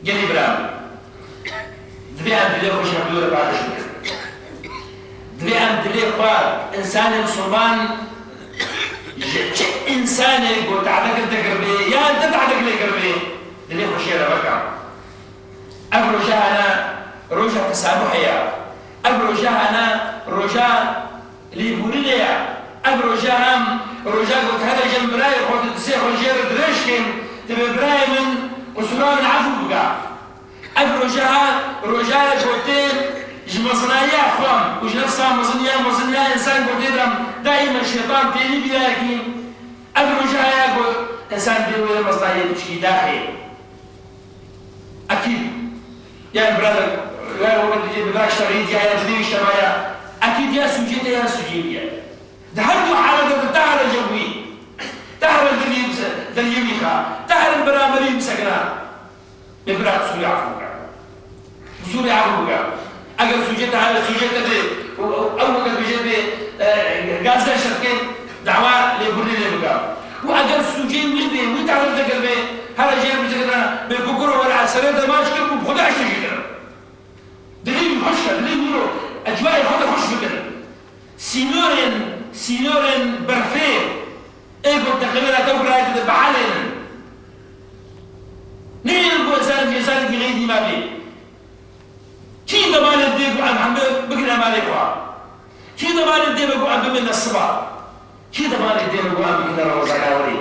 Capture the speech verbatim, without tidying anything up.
Gelî bira min, divê em dilê xwe ji hevdû re paqij bikin. Divê em dilê xwe, însanê misilman ji çi însanê ku tehdek li te kiribê yan te tehdek lê kiribê, dilê xwe jê re veke. Ev roja hene roja tesamuhê ye. Ev roja hene roja lêbûnê ye. Ev roja hem roja ku tu hele jin birayê xwe tu dizê xwe jê re dirêj kên, divê birayê min qusûra min efû bike. Ev roja ha roja ye ku tê ji mezinayiya xwe û ji nefsa mezin ya mezin ya însan ku tê de daîma şêtan tê nî bîrayekî. Ev roja heye ku însan dê wê mezinayê biçikî daxê. Ekîd. Yani birader, yani wekî diyê bi bira işte rî diya ya dilê işte maya. Ekîd ya sûcê te ya sûcê wî ye. Di her du halete de te here cem wî. Te here dilî, dilî wî xa. Te here beraberî bisekina. Bê bira sûcê efû bike. Sûcê efû bike. Eger sûcê te hebe, sûcê te bê, û, û, ew weke bêje bê, e, gazdan şefkê, dawa lêbûrî lê bike. Û eger sûcê wî bê, wî tahrir te kir bê, here jê bicikine, bê kukuro were serê te maç kir û xwe de eşte jî kir. Dilê wî xweş e, dilê wî ro, ecwayê xwe de xweş bikin. Sînorên, sînorên berfê, ê ku teqebêra te û birayê te de bihelênin. Neyên ku însanekî, însanekî xeyrî ma bê. Kî demanê dê ku em hembe bigine malê xwe? Kî demanê dê be ku em bimîne siba? Kî demanê dê be ku em bigine Remezana werê?